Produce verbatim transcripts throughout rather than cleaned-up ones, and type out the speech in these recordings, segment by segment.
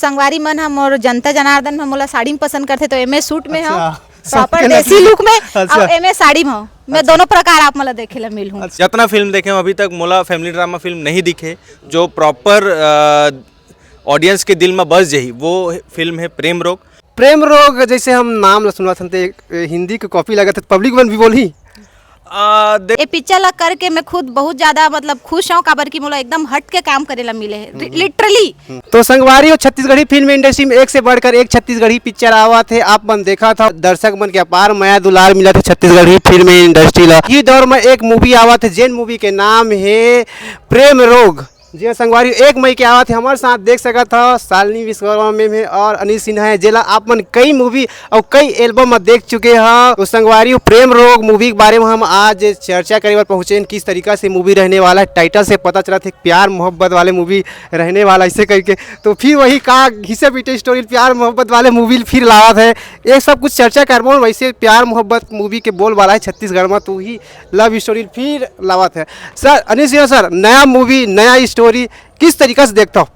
संगवारी मन ह मोर जनता जनार्दन में मोला साड़ी में पसंद करथे, तो एमे सूट में हो, अच्छा, प्रॉपर देसी लुक में, अच्छा। और एमे साड़ी में हो। मैं दोनों प्रकार आप मन ला देखे ला मिलहूँ। अच्छा। जतना फिल्म देखे हूँ अभी तक, मोला फैमिली ड्रामा फिल्म नहीं दिखे जो प्रॉपर ऑडियंस के दिल में बस जाही, वो फिल्म है प्रेम रोग। प्रेम रोग, जैसे हम नाम ला सुनत हन, ते एक, ए, हिंदी के कॉपी लगत है, पब्लिक मन भी बोलही। आ, देख- ए पिक्चर ला करके मैं खुद बहुत ज्यादा, मतलब, खुश हूँ, काबर कि मोला एकदम हट के काम करे ला मिले है, लिटरली। तो संगवारी हो, छत्तीसगढ़ी फिल्म इंडस्ट्री में एक से बढ़कर एक छत्तीसगढ़ी पिक्चर आवत है। आप मन देखत हो, दर्शक मन के अपार मया दुलार मिलत है छत्तीसगढ़ी फिल्म इंडस्ट्री ला। ये दौर में एक मूवी आवत है, जेन मूवी के नाम है प्रेम रोग। जी हाँ संगवारी, एक मई के आवत है, हमारे साथ देख सकत हो शालिनी विश्वकर्मा मैम है और अनिल सिन्हा है, जेला आप मन कई मूवी और कई एल्बम में देख चुके हो। तो संगवारी, प्रेम रोग मूवी के बारे में हम आज चर्चा करे बर पहुंचे हैं, किस तरीका से मूवी रहने वाला है। टाइटल से पता चलत है प्यार मोहब्बत वाले मूवी रहने वाला, ऐसे करके। तो फिर वही का घिसे पीटे स्टोरी प्यार मोहब्बत वाले मूवी फिर लावत है, ये सब कुछ चर्चा करबो। वैसे प्यार मोहब्बत मूवी के बोल वाला है छत्तीसगढ़ में, तो ही लव स्टोरी फिर लावत है। सर, अनिल सिन्हा सर, नया मूवी, नया स्टोरी, किस तरीका से देखता हो?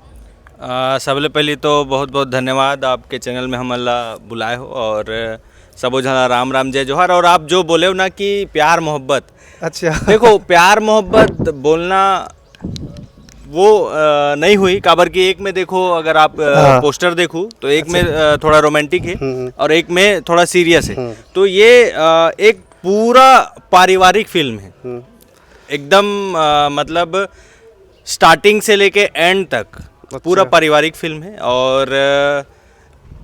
आ, सबले पहली तो बहुत बहुत धन्यवाद, आपके चैनल में हमन ला बुलाए हो, और सबो झन ला राम राम, जय जोहार। और आप जो बोले हो ना कि प्यार मोहब्बत, अच्छा। देखो, प्यार मोहब्बत बोलना वो, अ, नहीं हुई, काबर कि एक में देखो, अगर आप, अ, हाँ। पोस्टर देखो तो एक में, अच्छा। अ, थोड़ा रोमांटिक है हम्म। और एक में थोड़ा सीरियस है। हम्म। तो ये, अ, एक पूरा पारिवारिक फिल्म है। हम्म। एकदम, अ, मतलब, स्टार्टिंग से लेके एंड तक अच्छा। पूरा पारिवारिक फिल्म है। और, अ,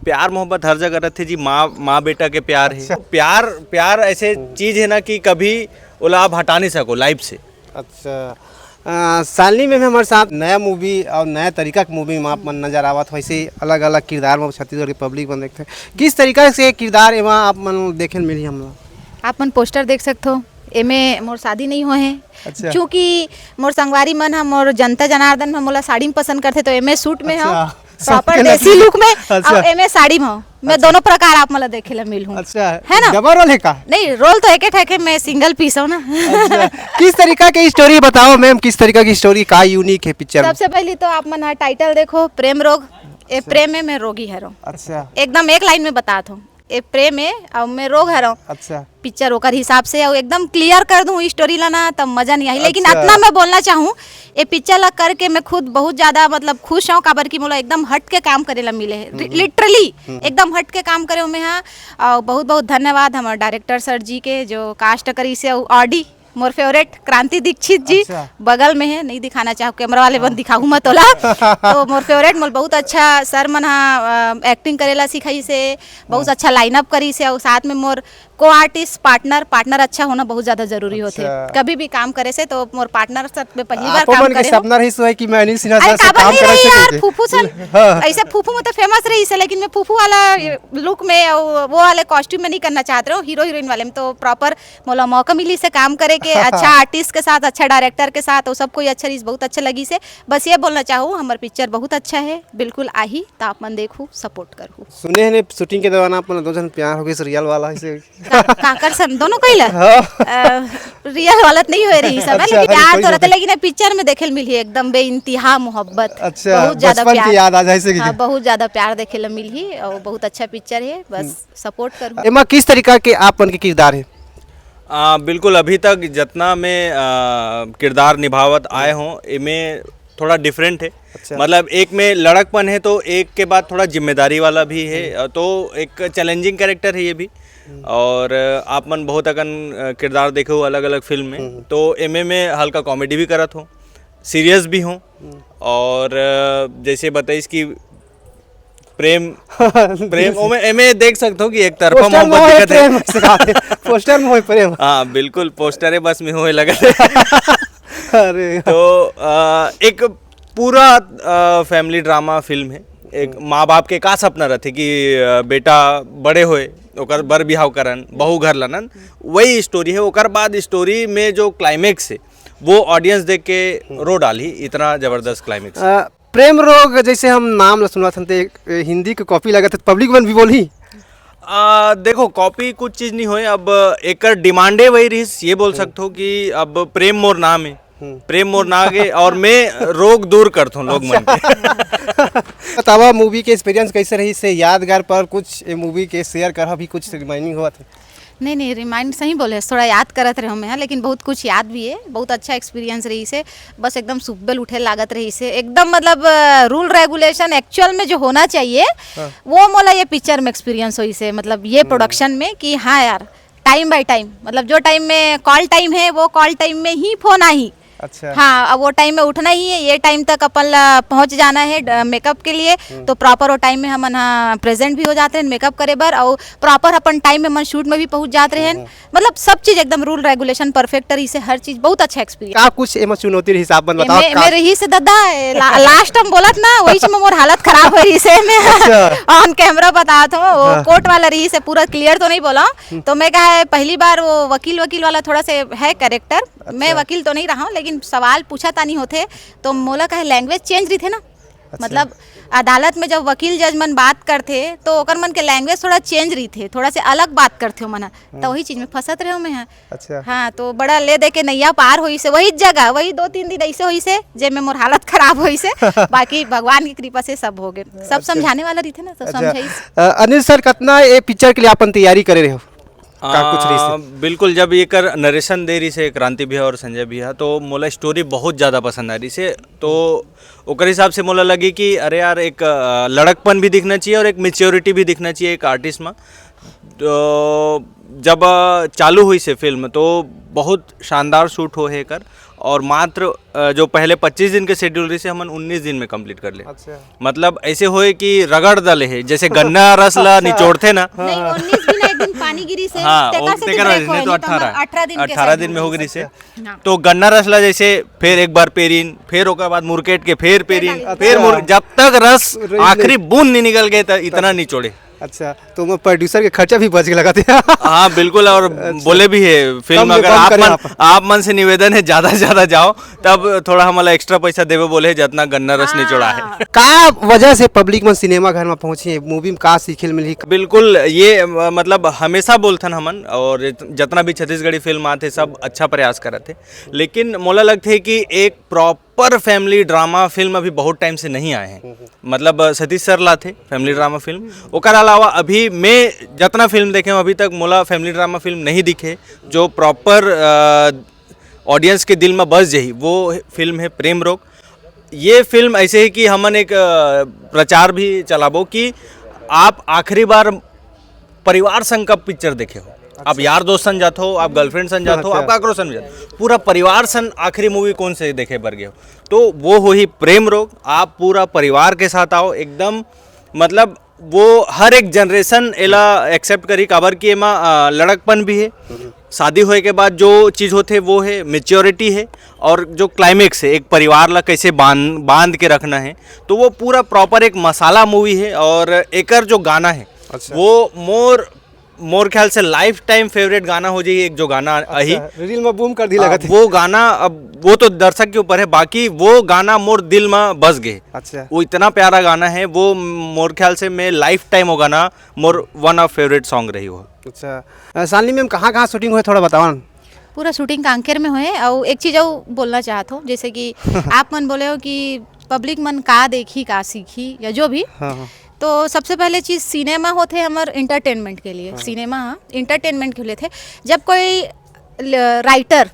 प्यार मोहब्बत हर जगह रहथे जी, माँ, माँ बेटा के प्यार है। अच्छा। प्यार, प्यार ऐसे हम्म। चीज है ना कि कभी ओला आप हटा नहीं सको लाइफ से। अच्छा। अ, शालिनी मैम हमारे साथ नया मूवी और नया तरीका के मूवी में आप मन नजर आवत हो, ऐसे अलग-अलग किरदार में छत्तीसगढ़ के पब्लिक मन देखथे। किस तरीका से किरदार एमा आप मन देखे ल मिलही हमला? आप मन पोस्टर देख सकथो, एमे मोर शादी नहीं होए हे। अच्छा। चूंकि मोर संगवारी मन ह, मोर जनता जनार्दन ह मोला साड़ी में पसंद करथे, तो एमे सूट में हो, अच्छा। प्रॉपर सबके देसी लगे। लुक में, अच्छा। और एमे साड़ी में हो। मैं अच्छा। दोनों प्रकार आप मन ला देखे ला मिलहूँ। अच्छा, है ना? डबल रोल है का? नहीं, रोल तो एक ही ठक है, मैं सिंगल पीस हूँ ना। अच्छा, किस तरीका के स्टोरी बताओ मैम, किस तरीका की स्टोरी, का यूनिक है पिक्चर में? सबसे पहली तो आप मन हा टाइटल देखो, प्रेम रोग। ए अच्छा। प्रेम में मैं रोगी हरौं। अच्छा। एकदम एक लाइन में बतात हूँ, ए प्रेम है और मैं रोग हरौं। अच्छा। पिक्चर ओकर हिसाब से, और एकदम क्लियर कर दूं स्टोरी ला ना, तब मजा नहीं आही। लेकिन अच्छा। अतना मैं बोलना चाहूँ, ए पिक्चर ला करके मैं खुद बहुत ज्यादा, मतलब, खुश हूँ, काबर कि मोला एकदम हट के काम करे ला मिले है। हम्म, हम्म। लिटरली हम्म। एकदम हट के काम करे हूँ मैं, हाँ। और बहुत बहुत धन्यवाद हमारे डायरेक्टर सर जी के, जो कास्ट करिस हे, और ऑडी मोर फेवरेट क्रांति दीक्षित जी अच्छा। बगल में है, नहीं दिखाना चाहूँ, कैमरा वाले बन हाँ। दिखाहूँ मैं तोला। तो मोर फेवरेट, मोर बहुत अच्छा सर मन हा, अ, एक्टिंग करेला सिखाइस हे, बहुत हाँ। अच्छा लाइनअप करिस हे, और साथ में मोर को आर्टिस्ट पार्टनर, पार्टनर अच्छा होना बहुत ज्यादा जरूरी होथे। अच्छा। कभी भी काम करे से तो मोर पार्टनर साथ में पहली बार आपो काम मन के करे हूँ। सपना रहिस होही कि मैं अनिल सिन्हा अरे सर से काबर काम नहीं करे रही यार, सकूँ। फूफू सर हाँ। ऐसे फूफू में तो फेमस रहिस हे, लेकिन मैं फूफू वाला लुक में और वो वाले कॉस्ट्यूम में नहीं करना चाहत रहे हूँ, हीरो हीरोइन वाले में तो प्रॉपर मोला मौका मिलिस हे काम करे के, अच्छा आर्टिस्ट के साथ, अच्छा डायरेक्टर के साथ, वो सब कोई अच्छा रहिस, बहुत अच्छा लगिस हे। बस ये बोलना चाहूँ, हमर पिक्चर बहुत अच्छा है, बिल्कुल आही, तो आप मन देखू, सपोर्ट करहू। सुने हन शूटिंग के दौरान आप मन दो झन प्यार हो गइस रियल वाला, ऐसे का, काकर सन दोनों कइला? हाँ। अ, रियल वाला तो नहीं होए रहिस हे, अच्छा, लेकिन अरे, प्यार कोई तो बात रहता, नहीं। लेकिन पिक्चर में देखे ल मिलही एकदम बेइंतहा मोहब्बत, अच्छा, बहुत ज्यादा बचपन की प्यार। याद आ जाए, ऐसे कि हाँ, बहुत ज्यादा प्यार देखे ल मिलही और बहुत अच्छा पिक्चर है, बस हम्म। सपोर्ट करहू। एमा किस तरीका के आप मन के किरदार है? आ, बिल्कुल, अभी तक जितना मैं, आ, किरदार निभावत आए हम्म। हों, एमे थोड़ा डिफरेंट है। अच्छा। मतलब, एक में लड़कपन है, तो एक के बाद थोड़ा जिम्मेदारी वाला भी है, हम्म। तो एक चैलेंजिंग कैरेक्टर है ये भी। हम्म। और, आ, आप मन बहुत अकन, आ, किरदार देखे हो अलग-अलग फिल्म में, हम्म। तो एमे में हल्का कॉमेडी भी करत हों, सीरियस भी हों। हम्म। और, आ, जैसे बताइस कि प्रेम, प्रेम, ओमे, एमे देख सकत हो कि एक तरफा पोस्टर में मोहब्बत होए दिखत है। प्रेम, से कहा थे। पोस्टर में होए प्रेम। हाँ, बिल्कुल, पोस्टरे बस में होए लगत है। अरे। तो, अ, एक पूरा, अ, फैमिली ड्रामा फिल्म है। एक हम्म। माँ बाप के का सपना रहथे कि, अ, बेटा बड़े होए, ओकर बर बिहाव करन, बहू घर लानन, वही स्टोरी है। ओकर बाद स्टोरी में जो क्लाइमेक्स है, वो ऑडियंस देख के हम्म। रो डालही, इतना जबरदस्त क्लाइमेक्स। अ, प्रेम रोग, जैसे हम नाम ल सुनत हन, ते, ए, हिंदी के कॉपी लगत है, पब्लिक मन भी बोलही। आ, देखो, कॉपी कुछ चीज नहीं होए। अब एकर डिमांडे वही रहिस, ये बोल हम्म। सकत हो कि अब प्रेम मोर नाम है, प्रेम मोर नाव आगे और मैं रोग दूर करथों लोग मन के। बतावा, मूवी के एक्सपीरियंस कैसे रहिस हे, यादगार पल कुछ ए मूवी के शेयर कर, अभी कुछ रिमाइंडिंग होवत हे? नहीं नहीं, रिमाइंड सही बोले, थोड़ा याद करत रहे मैं, लेकिन बहुत कुछ याद भी है। बहुत अच्छा एक्सपीरियंस रहिस हे। बस एकदम सुबेल उठे लागत रहिस हे, एकदम मतलब रूल रेगुलेशन एक्चुअल में जो होना चाहिए, वो मोला ये पिक्चर में एक्सपीरियंस होइस हे, मतलब ये प्रोडक्शन में, कि हाँ यार, टाइम बाय टाइम, मतलब जो टाइम में कॉल टाइम है, वो कॉल टाइम में ही फोन आही। अच्छा। हाँ, अब वो टाइम में उठना ही है, ये टाइम तक अपन ला पहुंच जाना है मेकअप के लिए। तो प्रॉपर वो टाइम में हमन हाँ प्रेजेंट भी हो जाते हैं मेकअप करे बर, और प्रॉपर अपन टाइम में मन शूट में भी पहुंच जाते हैं। मतलब सब चीज एकदम रूल रेगुलेशन परफेक्ट रहिस हे, हर चीज बहुत अच्छा एक्सपीरियंस। का कुछ एमा चुनौती रहिस, आप मन बताओ। मैं, मैं रहिस हे दादा, ए, ला, लास्ट टाइम बोलत ना, वही में मोर हालत खराब हो रहिस हे। मैं अच्छा। ऑन कैमरा बतात हूँ, वो कोर्ट वाला रहिस हे, पूरा क्लियर तो नहीं बोला। तो मैं कहा, पहली बार वो वकील वकील वाला थोड़ा से है कैरेक्टर। मैं वकील तो नहीं रहा हूँ, लेकिन सवाल पूछा तानी होथे, तो मोला कहे लैंग्वेज चेंज रहिथे ना। मतलब अदालत में जब वकील जज मन बात करथे, तो ओकर मन के लैंग्वेज थोड़ा चेंज रहिथे, थोड़ा से अलग बात करथे ओमन ह। तो वही चीज में फंसत रहे मैं ह। अच्छा। हाँ, तो बड़ा ले दे के नैया पार होइस हे वही जगह, वही दो तीन दिन ऐसे होइस हे, जे में मोर हालत खराब होइस हे। बाकी भगवान की कृपा से सब हो गए। सब समझाने वाला रहिथे ना, तो समझाइस। अ, अनिल सर, कतना ए पिक्चर के लिए अपन तैयारी करे रहे हो? का कुछ रहिस हे? आ, बिल्कुल, जब ये कर नरेशन दे रहिस हे क्रांति भैया और संजय भैया, तो मोला स्टोरी बहुत ज़्यादा पसंद आ रहिस हे। तो ओकर हिसाब से मोला लगी कि अरे यार, एक अ, लड़कपन भी दिखना चाहिए और एक मेच्योरिटी भी दिखना चाहिए एक आर्टिस्ट में। तो जब अ, चालू होइस हे फिल्म, तो बहुत शानदार शूट हो हे एकर, और मात्र अ, जो पहले पच्चीस दिन के शेड्यूल रहिस हे, हमन उन्नीस दिन में कंप्लीट कर ले। अच्छा। मतलब ऐसे होए कि रगड़ दले हे, जैसे गन्ना रस ला निचोड़थे ना। नहीं, उन्नीस दिन, एक दिन पानी गिरिस हे, हाँ, तेकर वो से तेकर ब्रेक वजह होए, से तो नहीं तो हमर अठारह, अठारह दिन के अठारह दिन शेड्यूल में हो रहिस। गई से। हाँ। तो गन्ना रस ला जैसे फिर एक बार पेरिन, फिर ओकर बाद मुरकेट के फिर पेरिन, डालिन। फिर अच्छा। मुर-, जब तक रस रस आखिरी नहीं। बूंद नहीं निकल गए, त इतना निचोड़े। अच्छा, तो मैं प्रोड्यूसर के खर्चा भी बच के लगाते। हाँ, बिल्कुल। और बोले भी है फिल्म, कम में अगर कम आप करें मन, आप। आप मन से निवेदन है, ज्यादा से ज्यादा जाओ, तब थोड़ा हमला एक्स्ट्रा पैसा देवे बोले है, जितना गन्ना रस निचोड़ा है। हाँ। का वजह से पब्लिक मन सिनेमा घर में पहुंची है, मूवी में का सीखे ल मिलही? बिल्कुल, ये अ, मतलब हमेशा बोलथन हमन, और जित-, जितना भी छत्तीसगढ़ी फिल्म आथे, सब अच्छा प्रयास करत हे, लेकिन मोला लगथे कि एक प्रॉपर फैमिली ड्रामा फिल्म अभी बहुत टाइम से नहीं आए हैं। मतलब अ, सतीश सर ला थे फैमिली ड्रामा फिल्म, ओकर अलावा अभी मैं जितना फिल्म देखे हूँ अभी तक, मोला फैमिली ड्रामा फिल्म नहीं दिखे जो प्रॉपर ऑडियंस के दिल में बस जाही, वो फिल्म है प्रेम रोग। ये फिल्म ऐसे है कि हमन एक अ, प्रचार भी चलाबो कि आप आखिरी बार परिवार संग कब पिक्चर देखे हो। आप यार दोस्त संग जात हो, आप गर्लफ्रेंड संग जात हो, अच्छा। आप काकरो संग जात हो, पूरा परिवार संग आखिरी मूवी कौन से देखे बर गए हो, तो वो होही प्रेम रोग। आप पूरा परिवार के साथ आओ, एकदम मतलब वो हर एक जनरेशन एला एक्सेप्ट करी, काबर कि एमा अ, लड़कपन भी है, शादी होए के बाद जो चीज़ होथे वो है, मेच्योरिटी है, और जो क्लाइमेक्स है, एक परिवार ला कैसे बांध बांध के रखना है, तो वो पूरा प्रॉपर एक मसाला मूवी है। और एकर जो गाना है, अच्छा। वो मोर मोर ख्याल से लाइफ टाइम फेवरेट गाना हो जाही। एक जो गाना अही, रील में बूम कर दी हाँ, लगत है। वो गाना, अब वो तो दर्शक के ऊपर है, बाकी वो गाना मोर दिल में बस गए। अच्छा। वो इतना प्यारा गाना है, वो मोर ख्याल से मैं लाइफ टाइम वो गाना more one of favourite song रही हो। अच्छा। अ, शालिनी मैम, कहाँ कहाँ शूटिंग हुए, थोड़ा बताओ ना। पूरा शूटिंग कांकेर में होए। और एक चीज और बोलना चाहत हूँ, जैसे कि आप मन बोले हो कि पब्लिक मन का देखी, का सीखी या जो भी, हाँ, हाँ। तो सबसे पहले चीज सिनेमा होथे हमर एंटरटेनमेंट के लिए। सिनेमा हाँ एंटरटेनमेंट के लिए थे। जब कोई राइटर,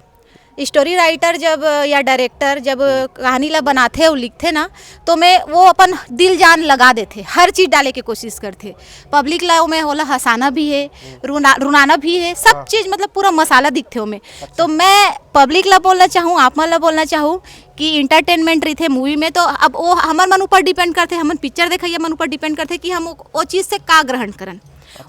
स्टोरी राइटर जब या डायरेक्टर जब कहानी ला बनाथे और लिखथे ना, तो मैं वो अपन दिल जान लगा देथे, हर चीज डाले के कोशिश करथे। पब्लिक ला मैं होला हंसाना भी है, रुना रुनाना भी है, सब चीज मतलब पूरा मसाला दिखथे ओमे। तो मैं पब्लिक ला बोलना चाहूँ, आप मन ला बोलना चाहूँ कि इंटरटेनमेंट रहिथे मूवी में, तो अब वो हमर मन ऊपर डिपेंड करथे, हमन पिक्चर देखइया मन ऊपर डिपेंड करथे कि हम वो, वो चीज से का ग्रहण करन।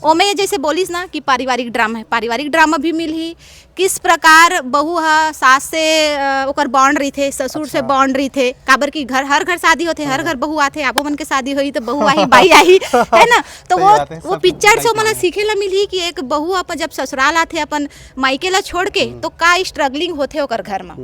ओमे जैसे बोलिस ना कि पारिवारिक ड्रामा है, पारिवारिक ड्रामा भी मिलही, किस प्रकार बहू ह सास से अ, ओकर बॉन्ड रहिथे, ससुर से बॉन्ड रहिथे, काबर कि घर, हर घर शादी होथे, हर घर बहू आथे, आपो मन के शादी होही तो बहू आही, बाई आही, है ना? तो सही वो बात है, वो सब पिक्चर से लाइफ ओमन में। सीखे ला मिलही कि एक बहू अपन जब ससुराल आथे अपन मायके ला छोड़ के, तो का स्ट्रगलिंग होथे ओकर घर में।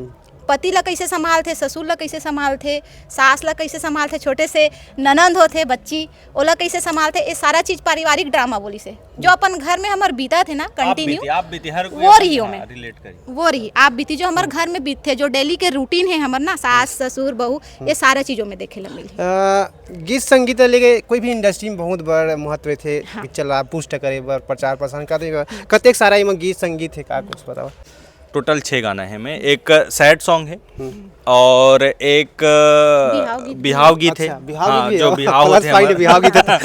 पति ला कैसे संभालथे, ससुर ला कैसे संभालथे, सास ला कैसे संभालथे, छोटे से ननंद होथे बच्ची, ओला कैसे संभालथे, ये सारा चीज पारिवारिक ड्रामा बोलिस हे। जो अपन घर में हमर बीतत हे ना, आप कंटिन्यू, बीती, आप बीती, हर कोई वो अपन, रही हाँ, ओमे। रिलेट करी। वो रही, आप बीती जो हमर घर में बीतथे, जो डेली के रूटीन हे हमर ना, सास ससुर बहू, ये सारा चीज ओमे देखे ला मिलही। अ, गीत संगीत ले लेके कोई भी इंडस्ट्री में बहुत बड़ महत्व रहिथे। हाँ। पिक्चर ला पुष्ट करे बर, प्रचार प्रसार करे बर, कतेक सारा एमा गीत संगीत हे, का कुछ बताओ? टोटल छः गाना है में, एक सैड सॉन्ग है और एक अ, बिहाव गीत भी बिहाव है। गीत है। अच्छा, बिहाव गीत हाँ, भी जो है। बिहाव प्लस होते हैं पॉइंट हमारे। बिहाव गीत है।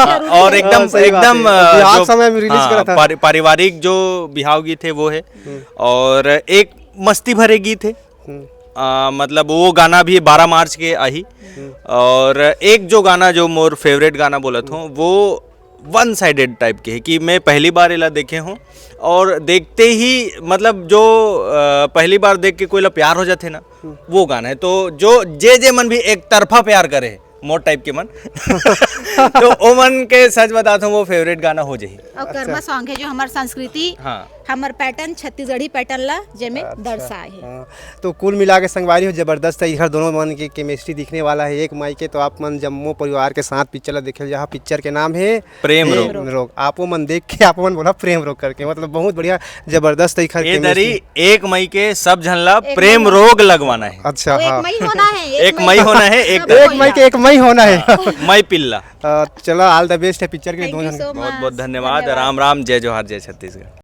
हाँ, और एकदम हाँ, सही बात एकदम है। अ, बिहाव जो समय में रिलीज हाँ, करा था। पारि-, पारिवारिक जो बिहाव गीत है वो है। हम्म। और एक मस्ती भरे गीत है। हम्म। अ, मतलब वो गाना भी बारह मार्च के आही। हम्म। और एक जो गाना जो मोर फेवरेट गाना बोलत हूँ, वो वन साइडेड टाइप के है कि मैं पहली बार एला देखे हूँ और देखते ही मतलब जो अ, पहली बार देख के कोई ला प्यार हो जाथे ना, वो गाना है। तो जो जे जे मन भी एक तरफा प्यार करे मोर टाइप के मन तो ओ मन के सच बताता हूँ वो फेवरेट गाना हो जाही। और कर्मा सॉन्ग है जो हमार संस्कृति, हाँ। हमर पैटर्न, छत्तीसगढ़ी पैटर्न ला जेमे अच्छा। दर्शाए है। हाँ। तो कुल मिला के संगवारी हो, जबरदस्त है इधर दोनों मन की केमिस्ट्री दिखने वाला है। एक माई के तो आप मन जम्मो परिवार के साथ पिक्चर ला देखे, जहाँ पिक्चर के नाम है प्रेम प्रेम रोग। रोग। आपो मन देख के आपो मन बोला प्रेम रोग करके, मतलब बहुत बढ़िया, जबरदस्त है इधर ए केमिस्ट्री। दरी एक मई के सब झन ला एक प्रेम मई। रोग लगवाना है। अच्छा, वो एक हाँ। मई होना है, एक एक मई। मई होना है, एक सब एक मई के एक मई होना है। हाँ, मई पिल्ला। अ, चलो, ऑल द बेस्ट है पिक्चर के लिए Thank दोनों you जन। So बहुत बहुत much। धन्यवाद। धन्यवाद। राम राम, जय जोहार, जय छत्तीसगढ़।